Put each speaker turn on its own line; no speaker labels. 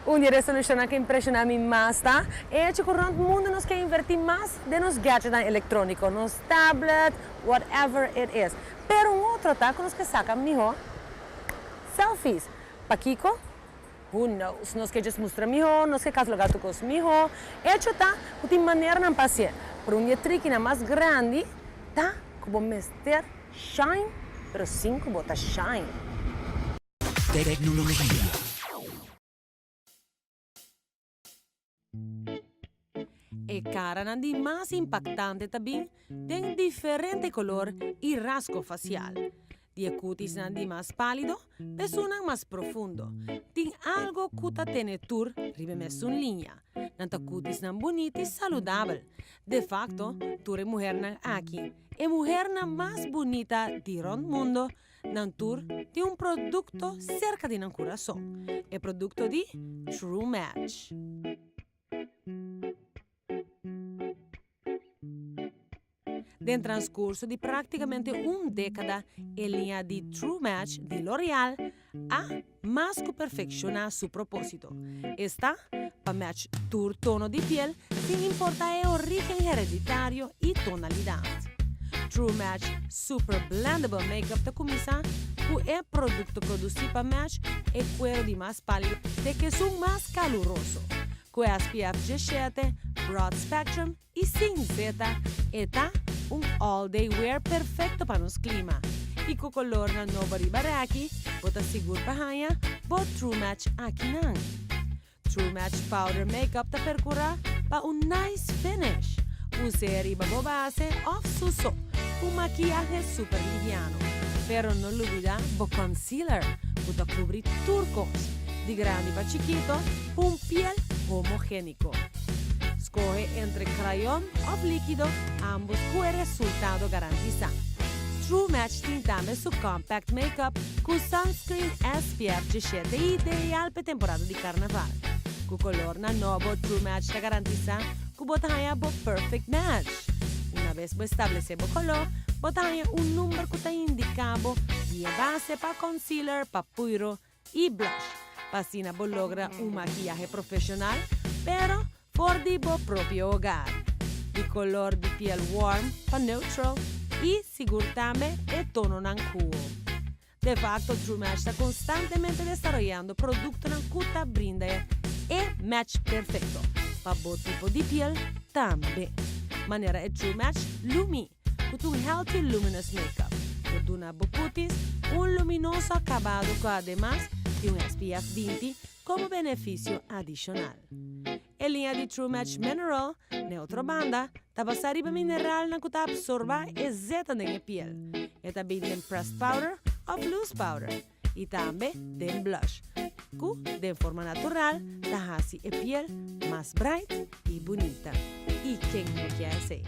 Un di e resolushonnan ku impreshoná mi mas ta e hecho ku rònt mundu nos ke invertí mas den nos gadgetnan elektróniko, nos tablet, whatever it is. Pero un otro ta ku nos ke saka mihó selfies. Pakiko? Who knows? Nos ke djes mustra mihó, nos ke katalogá tur kos mihó. Hecho ta ku tin maneranan pa hasié, pero un di e trikinan mas grandi ta ku bo mester shine pero sin ku bo ta shine.
Tecnologia.
E caranan di mas impactante ta bin den diferente color y rasgo facial. Di e cutisnan di mas palido pa esunnan mas profundo. Tin algo cu ta tene tur riba e mesun liña. Nan ta cutisnan bunita y saludabel. De facto, tur e muhernan aki, e muhernan mas bunita di rond mundo, Nan tur tin un produkto serka di nan kurason, e produkto di True Match. Den transkurso di praktikamente un dékada e liña di True Match di L'Oreal a mas ku perfekshoná su propósito, esta pa match tur tono di piel sin importá e orígen hereditario i tonalidat. True Match Super Blendable Makeup ta kuminsá ku e produkto produsí pa match e kuero di mas pálido te ku esun mas kaluroso. Ku SPF 17, Broad Spectrum I sin zeta, e ta un all day wear perfecto pa nos clima. I cu colornan nobo riba reki, bo ta sigur pa haña bo true match akinan. True Match Powder Makeup ta percura pa un nice finish. Us'e riba bo base of su so, un makiyahe super liviano. Pero no lubida bo concealer, cu ta cubri tur cos, di grandi pa chikito, pa un piel homogenico. Skohe entre krayon òf líkido, ámbos ku e resultado garantisá. True Match tin tambe su Compact Makeup ku sunscreen SPF 17 ideal p'e temporada di karnaval. Ku kolornan nobo True Match ta garantisá ku bo ta haña bo perfect match. Una bes bo establesé bo koló, bo ta haña un number ku ta indiká bo di e base pa concealer pa puiro y blush pa asina bo logra un makiyahe profesional pero for di bo propio hogar. Di color di piel warm pa neutral y sigur tambe e tononan cool. De facto True Match ta constantemente desaroyando productonan cu ta brinda e match perfecto pa bo tipo di piel tambe. Manera e True Match Lumi. Ku ta un healthy luminous makeup por duna bo cutis un luminoso acabado cu ademas tin un SPF 20 como beneficio adicional. E liña di True Match Mineral, n'e otro banda, ta basa riba mineralnan cu ta absorba e zeta den e piel. E ta bin den pressed powder of loose powder y tambe den blush, cu den forma natural ta haci e piel mas bright y bunita. Y ken no kier esey?